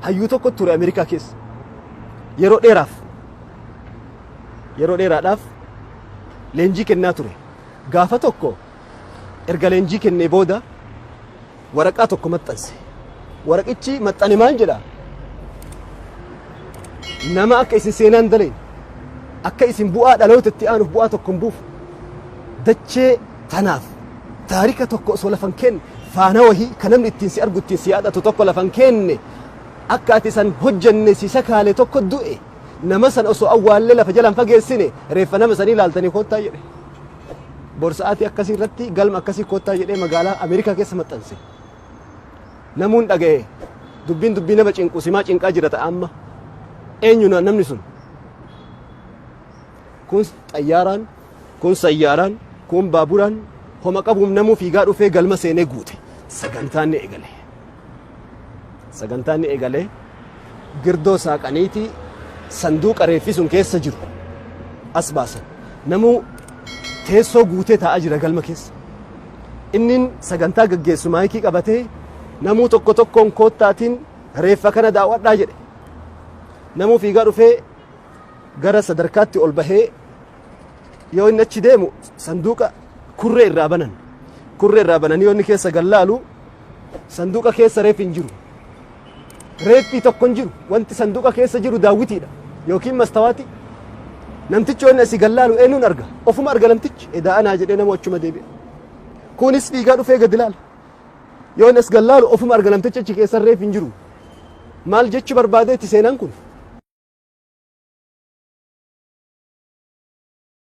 Hayyuu tokko ture Ameerikaa keessa. Yeroo dheeraaf yeroo dheeraadhaaf leenjii kennaa ture. Gaafa tokko erga leenjii kennee booda waraqaa tokko maxxanse. Waraqichi maxxane maal jedha? Nama akka isin seenaan daleen akka isin bu'aa dhaloota itti aanuuf bu'aa tokko hin buufne dachee tanaaf taarika tokko osoo lafa hin kenne faana wahii kan namni ittiin si argu ittiin si yaadatu tokko lafa hin kenne akka ati san hojjenne si sakaale tokko du'e nama san osoo awwaallee lafa jalaan fageessine reeffa nama sanii ilaaltanii koottaa jedhe. Bor sa'aatii akkasii irratti galma akkasii koottaa jedhee magaalaa Ameerikaa keessa maxxanse. Namuun dhaga'e dubbiin dubbii nama cinqu simaa cinqaa jira ta'a amma. Eenyu namni sun? Kun xayyaaraan, kun sayyaaraan, kun baaburaan homa qabuun namuu fiigaa dhufee galma seenee guute. Sagantaan ni eegale. Sagantaan ni eegale. Girdoo saaqaniiti sanduuqa reeffi sun keessa jiru as baasan. Namuu teessoo guutee taa'aa jira galma keessa. Innin sagantaa gaggeessu maayikii qabatee namuu tokko tokkoon koottaatiin reeffa kana daawwadhaa jedhe. Namuu fiigaa dhufee gara sadarkaatti ol bahee yoo inni achi deemu sanduuqa kurree irraa banan. Kurree irraa bananii yoo inni keessa gallaalu sanduuqa keessa reeffi hin jiru. Reeffii tokko hin jiru. Wanti sanduuqa keessa jiru daawwitiidha yookiin mastawaati. Namtichi yoo inni asii gallaalu eenyuun arga? Ofuma arga namtichi. Edaa anaa jedhee nama achuma deebi'a. Kunis fiigaa dhufee gadi laala. Yoo inni as gallaalu ofuma arga namtichi achi keessa reeffi hin jiru. Maal jechuu barbaadeetti seenaan kun?